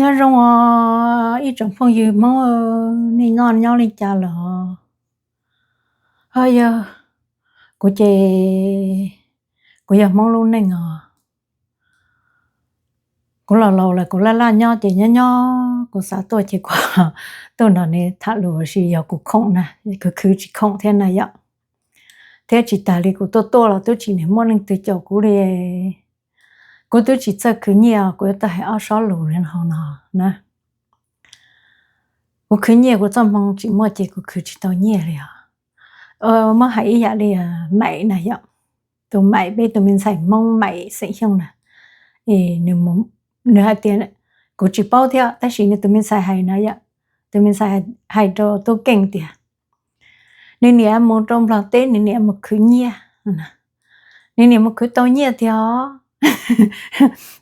Nyob zoo os ib tsoom phooj ywg Hmoob, nej noj nyob li cas lawm? Ho yog kuv ces kuv yog Hmoob lub neej os. Kuv los laus lawm kuv laj laj nyob ces nyob nyob kuv xav tuaj ces kuv tuaj nrog nej tham lus, tab sis yog kuv khoom na, kuv khwv tsis khoom thiab na yom. Thiab tsis tas li kuv tuaj tuaj los twb tsis muaj leej twg caum kuv li. Kuv twb tsis txawj khwv nyiaj, kuv yuav tau hais ob sob lus li hauv no na. Kuv khwv nyiaj kuv txoj hmoo tsis muaj ces kuv khwv tsis tau nyiaj li os. Muab hais ib yam li Maim na yom, tus Maim, peb tus me ntxhais Hmoob Maim xeem Xyooj na, nws hais tias, kuv tsis paub thiab tab sis nws tus me ntxhais hais na yom, tus me ntxhais hais rau Tub Keej tias nws niam mus rau Nplog teb, nws niam mus khwv nyiaj, nws niam mus khwv tau nyiaj tiag os.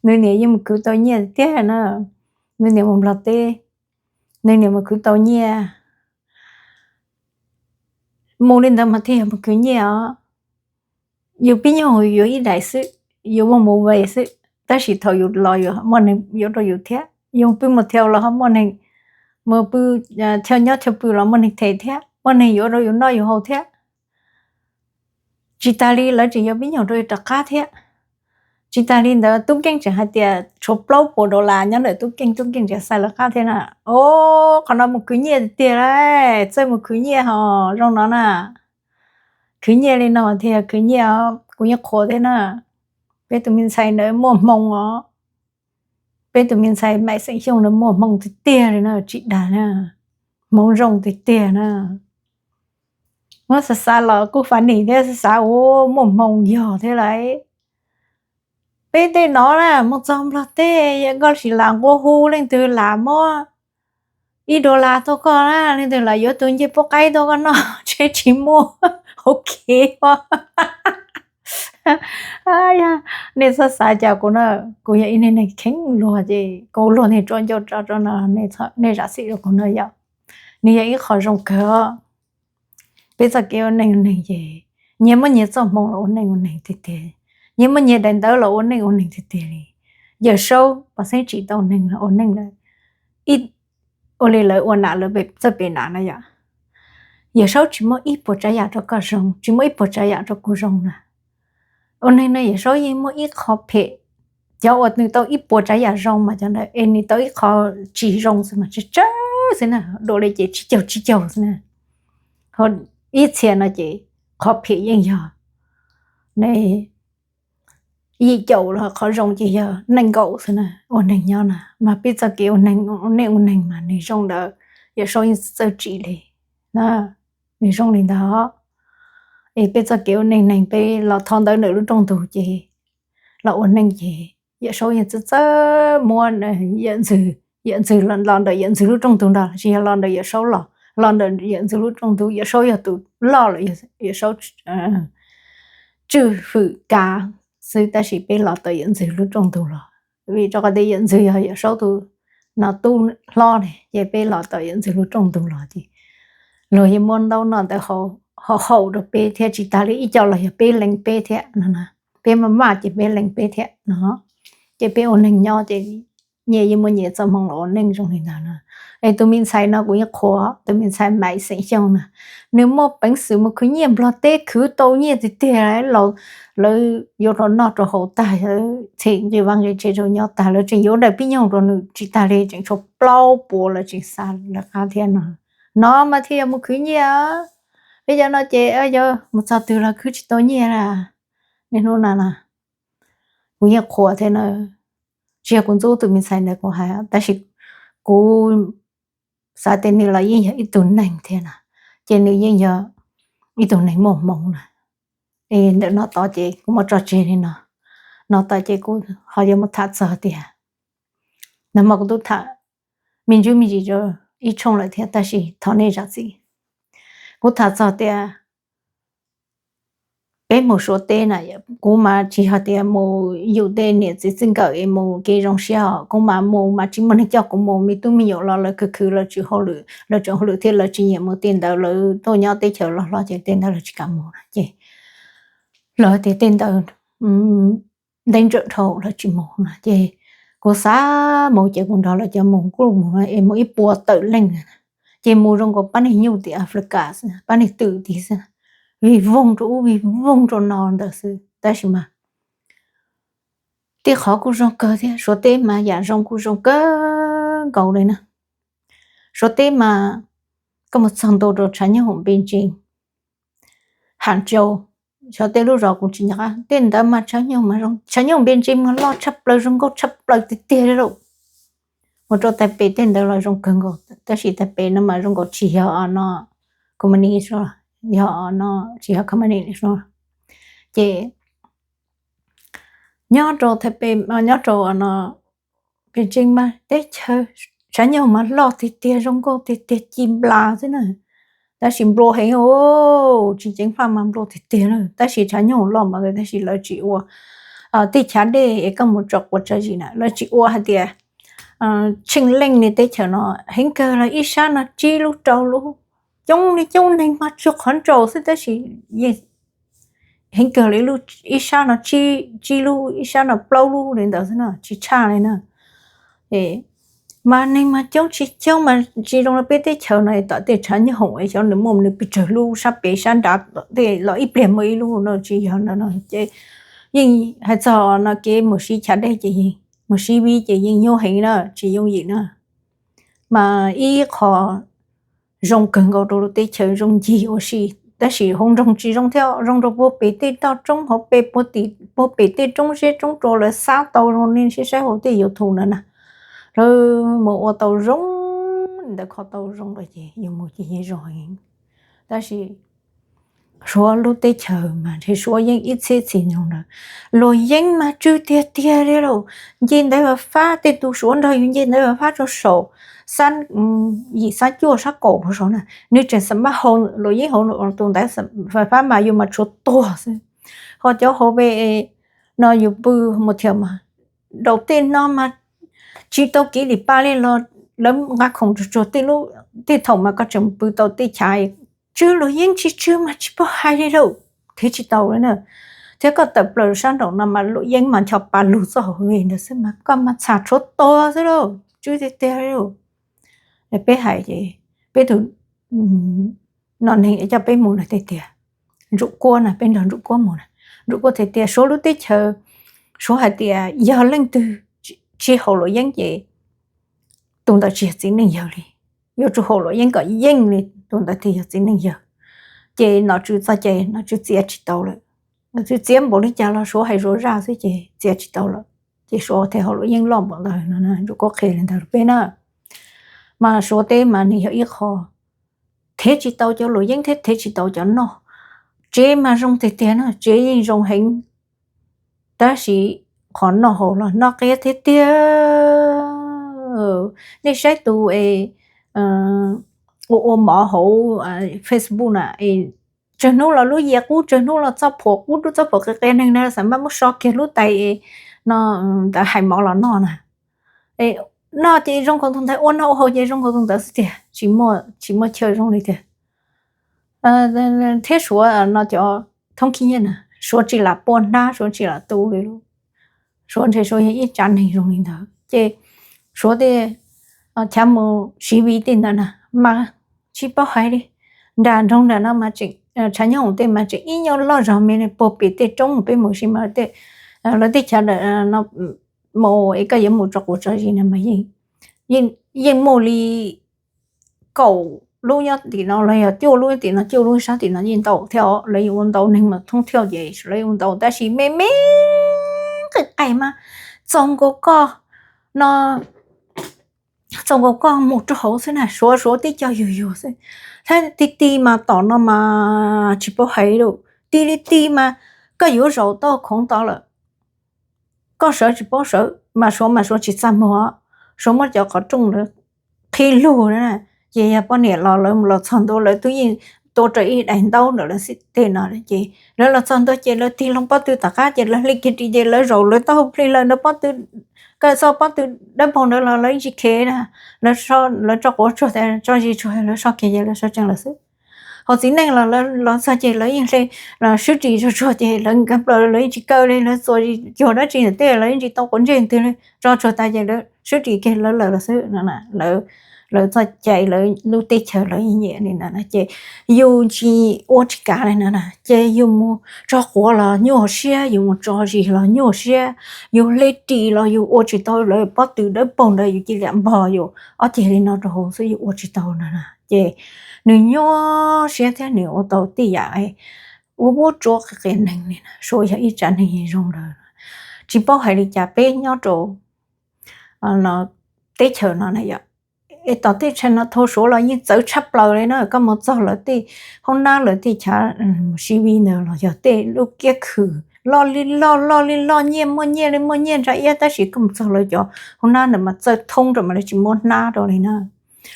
Nws niam yeej mus khwv tau nyiaj tiag na. Nws niam mus Nplog teb, nws niam mus khwv tau nyiaj. Mus li ntawd mas thiaj yog mus khwv nyiaj os. Yus pib nyuag yuav ib daim xwb, yus muaj mus ve xwb, tab sis thaum yus los yus muaj neeg yuav rau yus thiab. Yus pw mus thau los ho muaj neeg, mus pw chaw nyob chaw pw los muaj neeg them thiab, muaj neeg yuav rau yus noj yus haus thiab. Tsis tas li lawv tseem yuav pib nyuag rau yus rov qab thiab. Tsis tas li ntawd Tub Keej tseem hais tias tshuav plaub puas dollar nyob ntawm Tub Keej, Tub Keej tseem xa lawv qab thiab na. Os, qhov no mus khwv nyiaj tiag tiag lauj, txawj mus khwv nyiaj ho zoo no na. Khwv nyiaj li no thiaj khwv nyiaj os, kuv yeej qhuas thiab na. Peb tus me ntxhais ntawd muaj hmoo os. Peb tus me ntxhais Maim xeem Xyooj ntawd muaj hmoo tiag tiag li na, tsis dag na. Hmoov zoo tiag tiag na. Muab xav xav los kuj funny thiab, xav xav ua muaj hmoo yog thiab lauj. Peb tej no na mus txog Nplog teb yog koj tsis lam nqua hu leej twg lam muab ib dollar tuaj koj na, leej twg lam yuav tus ncej puab qaib tuaj koj noj tsheb tsis muaj. Ok. Yog nej txhob xav cas kuv na, kuv yog ib neeg kheev luag ces kuv luag niag tso ncauj tso rau no, nej zam txim rau kuv na yom. Nws yog ib qho zoo kawg os. Peb txoj kev ua neej ua neeg ces nyias muaj nyias txoj hmoo los ua neej ua neeg tiag tiag, nyias muaj nyias daim ntawv los ua neej ua neeg tiag tiag li. Yawm Saub pov xeeb tsim tau neeg los ua neej lawm, ua li lawv ua nam lawv txawj pem nam na yom. Yawm Saub tsis muaj ib puas tsav yam rau koj zoo, tsis muaj ib puas tsav yam rau kuv zoo na. Ua neeg no Yawm Saub yeej muaj ib qho phem, cov uas nws tau ib puas tsav yam zoo mas cov ntawd es nws tau ib qho tsis zoo xwb mas tsawg tsawg xwb na, dua li ces tsib caug tsib caug xwb na. Ho ib txhia no ces qhov phem yeej yog yim caum los qhov zoo ces yog nees nkaum xwb na. Ua neeg nyob na mas peb txoj kev ua neej ua neeg mas nws zoo ntawd Yawm Saub yeej txawj tsim li na. Nws zoo li ntawd. Es peb txoj kev ua neej neeg peb los thov ntawv ntawm lub rooj ntug ces los ua neej ces Yawm Saub yeej txawj txawj muab yawm ntxwg, yawm ntxwg los ntawm yawm ntxwg lub rooj ntug ntag, tsis yog los ntawm Yawm Saub los, los ntawm yawm ntxwg lub rooj ntug. Yawm Saub yog tus loj lawm, Yawm Saub tswj hwm kav xwb tab sis peb los tawm yawm ntxwg lub rooj ntug los, vim rau qhov tias yawm ntxwg yog Yawm Saub tus no tub hlob ne ces peb los tawm yawm ntxwg lub rooj ntug los ces luag yeej muab ntaub noj ntawv haus rau peb thiab tsis tas li ib co los yog peb lees peb thiab no, peb maj maj ces peb lees peb thiab no. Ces peb ua neeg nyob ces nyias yeej muaj nyias txoj hmoo los ua neej zoo li ntawd na. Es tus me ntxhais no kuv yeej qhuas, tus me ntxhais Maiv Xeem Xyooj na, nws muaj peev xwm mus khwv nyiaj Nplog teb, khwv tau nyiaj tiag tiag, lawv yuav rau noj rau haus tag, txhim nqi vaj nqi tsev rau nyob tag, lawv tseem yuav daim pib nyoog rau nws tsis tas li tseem tshuav plaub puas lawv tseem xa lawv qab thiab no. No mas thiaj yog mus khwv nyiaj. Peb cov no ces yog mus txog twg los khwv tsis tau nyiaj na. Niaj hnub no na kuv yeej qhuas thiab na. Tsis yog kuv ntxub tus me ntxhais ntawd kuv hais, tab sis kuv xav tias nws los yeej yog ib tug neeg thiab na, ces nws yeej yog ib tug neeg muaj hmoo na. Es ntawm no tod ces kuv muab tso tseg li no, no tod ces kuv ho yuav mus tham txog tias, nag hmo kuv twb tham me ntsis me ntsis rau ib tshooj lawm thiab tab sis thov nej zam txim. Kuv tham txog tias peb mus Suav teb na, kuv mas tsis yog tias mus yus tej niam txiv txij nkawm es mus kev zoo siab os, kuv mas mus mas tsis muaj neeg coj kuv mus, me tub me nyuam los lawv khwv khwv lawv tseem hauj lwm, lawv tseem hauj lwm thiab lawv tsis nyiam mus tej ntawd, lawv tuaj nyob teb chaws loj hlob ces tej ntawd lawv tsis kam mus na ces lawv tias tej ntawd ntev ntsawm dhau lawv tsis mus na ces kuv Kuv xav mus ces kuv nrog lawv cov mus kuj mus es mus ib puas tawm leej, ces mus zoo nkaus pab neeg nyuj tim Africa xwb, pab neeg twm tim xwb, vij voog rau ub vij voog rau no ntawd xwb. Tab sis mas tej qhov kuj zoo kawg thiab, Suav teb mas yam zoo kuj zoo kawg nkaus li na. Suav teb mas koj mus txog ntua rau tshav nyooj Beijing, Hangzhou, xyov tej lub zos kuv tsis nco qab, tej ntawd mas tshav nyooj mas zoo, tshav nyooj Beijing mas loj tshaj plaws zoo nkauj tshaj plaws tiag tiag li lauj. Mus rau Taipei tej ntawd los zoo kawg nkaus, tab sis Taipei no mas zoo nkaus tsis yog no communist, yog no tsis yog communist no. Ces nyob rau Taipei, nyob rau no Beijing mas teb chaws tshav nyooj mas loj tiag tiag zoo nkauj tiag tiag ci nplas xwb na. Tab sis nplua heev, tsis ceev faj mas nplua tiag tiag na. Tab sis tshav nyooj loj mas tab sis lawv tsis ua tej chav dej es koj mus tso quav tso zis na, lawv tsis ua hais tias tsheej leej li teb chaws no, heev kawg los ib sab no tsib lub rau lub, coob li coob neeg mas tsuas qhov ntsaum xwb tab sis yeej heev kawg li, ib sab no tsib lub ib sab no plaub lub li ntawd xwb no tsis tshaj li na. Mas neeg mas coob tsis coob mas tsis zoo li peb teb chaws no tom tej tshav nyooj hoom xyov nws muaj nws pes tsawg lub, sab pem sab nrad tej los ib pliag muaj ib lub no tsis yog no no ces yeej hais txog no kev mus siv chav dej ces yeej mus siv viv ces yeej nyuaj heev na, tsis yooj yim na. Mas ib qho zoo kawg nkaus rau lub teb chaws zoo ncig ua si, tab sis hauv nroog tsis zoo thiab, zoo rau puag pem tej toj roob hauv pes puag tim puag pem tej roob zeb roob tsua lawv xab tau zoo nej saib saib hauv tej YouTube ntawd na, lawv mus ua tau zoo li ntawd kho tau zoo lawm ces yus mus ces yeej zoo heev. Tab sis Suav lub teb chaws mas ntshe Suav yeej ib txhiab txhis nyoog ntawd, luam yeeb mas tsw tiag tiag li lauj, nce ntawv fais fab tej tus Suav nrog yus nce ntawv fais fab rau saum yim xab cuaj sab kaum puag saud na, nws tseem xam maj hau luam yeeb hauv tus ntawv fais fab mas yus mas tshuav tuag xwb. Ho cov hauv pes no yus pw mus thiab mas daus tej no mas tsis tau kev li pab li los lawv nqa khoom tsuag tsuag tej lub, tej thaum mas koj tseem pw tau tej chav tsw luam yeeb tsis tsw mas tsis paub hais li lauj, thiab tsis tau li na. Thiab koj tawm plaws sab nraum no mas luam yeeb mas ncho pa lug txoj hauv pes ntawd xwb mas koj mas txham tshuav tuag xwb lauj, tsw tiag tiag li lauj. Peb hais ces peb tus no neeg coj peb mus na tiag tiag, Ntsuam Kuab na, peb nrog Ntsuam Kuab mus na, Ntsuam Kuab tiag tiag Suav lub teb chaws, Suav hais tias yog leej twg tsis haus luam yeeb ces tus ntawd tsis yog txiv neej yawg li, yuav tsum haus luam yeeb kom yeej li tus ntawd thiaj yog txiv neej yawg. Ces nom tswv txoj cai nom tswv txiav tsis tau lawm, nom tswv txiav npaum li cas los Suav hais Suav zaj xwb ces txiav tsis tau lawm, ces Suav thiaj haus luam yeeb loj npaum ntawd no, Ntsuam Kuab qhia li ntawd rau peb na. Mas Suav teb mas nws yog ib qho thev tsis tau cov luam yeeb thiab thev tsis tau cov noj. Tsev mas zoo tiag tiag no, tsev yeej zoo heev, tab sis qhov noj haus los noj qias tiag tiag. Nej saib tus es ua ua mov hauv Facebook na, tsawg hnub los lub yias qub, tsawg hnub los txoj phuam qub, lub txoj phuam qias qias neeg na, xam maj muab so kiag lub tais es no ntawd hais mov los noj na. Noj ces zoo nkaus tus ntawd, ua noj ua haus ces zoo nkaus tus ntawd xwb tiag, tsis muaj chaw zoo li tiag. Thiab Suav no cov thoob khib nyiab na, Suav tsis lam pua hnab, Suav tsis lam tu li lawm. Suav ntshe Suav yog ib tsav neeg zoo li ntawd ces Suav tej chav mus siv viv tej ntawd na mas tsis paub hais li. Nram nroog nram no mas tseem, tshav nyooj hoom tej mas tseem ib nyuag loj zog me, puag pem tej roob peb mus si mas tej, lawv tej chav ntawm no mus es koj yuav mus tso quav tso zis na mas yeej muaj li kaum lub nyob tim no los yog cuaj lub tim no, cuaj lub sab tim no yeej ntau thiab os. Lawv yeej ua ntau neeg mas thoob thiab ces lawv yeej ua ntau tab sis me me qis qais mas txaus nkaus koj no, txaus nkaus koj mus rau hauv xwb na, Suav Suav tib co yug yug xwb. Thiab ti ti mas tom no mas tsis paub hais li, ti li ti mas koj yuav zaum tau khoov tod lawm, koj sawv tsis paub sawv mas Suav mas Suav tsis txaj muag, Suav muab cov qhov rooj lawv qhib lug na, ces yog poj niam los lawv los txog ntua lawv twb yeej tua raws ib daim ntaub ntawm lawv tej no ces lawv los txog ntua ces lawv tig loo pob tw tom qab ces lawv hle kiag ris ces lawv zaum lawv taub hau plig lawm ntawd pob tw, kawm txoj pob tw dawb paug ntawd los lawv tsis khev na, lawv tso quav tsuag tso zis tsuag lawv so kiag ces lawv so tsees lawm xwb. Hos txiv neej los lawv los txog ces lawv yeej hle swb ris tsuag tsuag ces lawv nkag plaws lawv yeej tsis kaw li, lawv txuas cuag dab tsi ntawm tej lawv yeej tsis tau quav ntsej twg li, tso tsuag tas ces lawv swb ris kiag lawv lawm los xwb no. Lawv txoj cai lawv lub teb chaws lawv yeej nyiam li no na, ces yus tsis ua tsis kav li no na, ces yus mus tso quav los nyuaj siab, yus mus tso zis los nyuaj siab, yus hle ris los yus ua tsis tau lawv pob tw dawb paug ntawd, yus cia li npog yus ob ceg li no rau hauv xwb, yus ua tsis tau no na. Ces nws nyuaj siab thiab nws ua tau tej yam ua muab tsuab qias neeg li na. Suav yog ib tsav neeg zoo lawm, tsis paub hais li cas peb nyob rau teb chaws no na yom. Es tom tej chaw no thaum Suav los yeej txawv tshaj plaws li na, koj mus txog lawv tej hoob nab lawv tej chav siv vi ntawd los yog tej lub kiab khw loj li loj loj li loj, nyiaj muaj nyiaj li muaj nyiaj ntsa iab, tab sis koj mus txog lawv cov hoob nab ntawd mas txawj thoob rau mas lawv tsis muab hnab rau li na.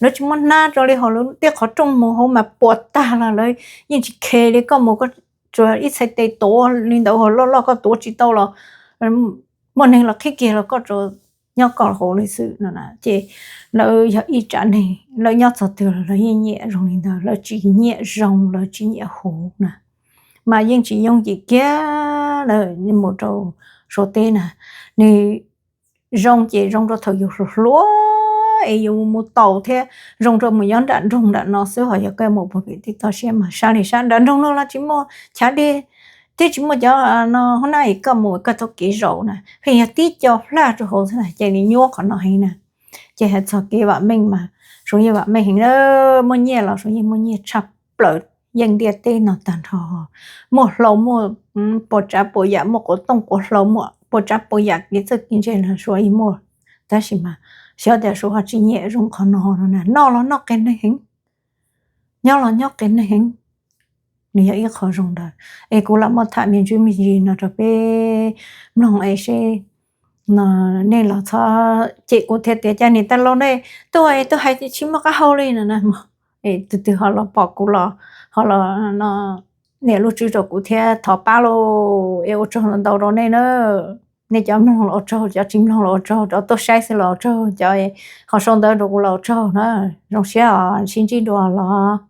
Lawv tsis muab hnab rau li, hos lawv tej qhov rooj mus hauv mas puas tag los lawv yeej tsis khe li, koj mus koj tsuas ib txhais tes tuav li ntawd hos loj loj koj tuav tsis tau los muaj neeg los qhib kiag los koj tsuas nyob koj hauv li xwb no na. Ces lawv yog ib tsav neeg lawv nyob txog twg los lawv yeej nyiam zoo li ntawd, lawv tsis nyiam zoo lawv tsis nyiam huv na. Mas yeej tsis yooj yim kiag mus rau Suav teb na. Nws zoo ces zoo rau thaum yus hluas hluas es yus mus taus thiab zoo rau mus nyob nram nroog nram no xwb, hos yog koj mus puag pem tej toj siab mas sab li sab, nram nroog no los tsis muaj chav dej thiab tsis muaj cov no hoob nab es koj mus koj taug kev zaum na, pheej yog tib co flaj rau hauv xwb na, ces nws nyuaj qhov no heev na. Ces hais txog kev vam meej mas Suav yeej vam meej heev na, muaj nyiaj los Suav yeej muaj nyiaj tshaj plaws, yeej ntiaj teb no tag nrho, muaj hlau muaj puas tsav puas yam, muaj quav tooj quav hlau, muaj puas tsav puas yam kev txawj kev ntse los Suav yeej muaj. Tab sis mas xyov tias Suav ho tsis nyiam zoo qhov no no na, noj los noj qias neeg heev, nyob los nyob qias neeg heev. Nws yog ib qho zoo ntawd. Es kuv lam muab tham me ntsis me ntsis no rau peb mloog es seb no nej los txhob cem kuv thiab tias cas niam tais laus nej tuaj es tuaj hais tias tsis muaj qab hau li no na. Es tus twg ho los pom kuv los ho los no niam lub tswb rau kuv thiab thov pab lauj, es ua tsaug ntau ntau rau nej na. Nej cov mloog los ua tsaug, cov tsis mloog los ua tsaug, cov tuaj saib xwb los ua tsaug, cov ho sau ntawv rau kuv los ua tsaug na. Zoo siab os, sib ntsib dua los.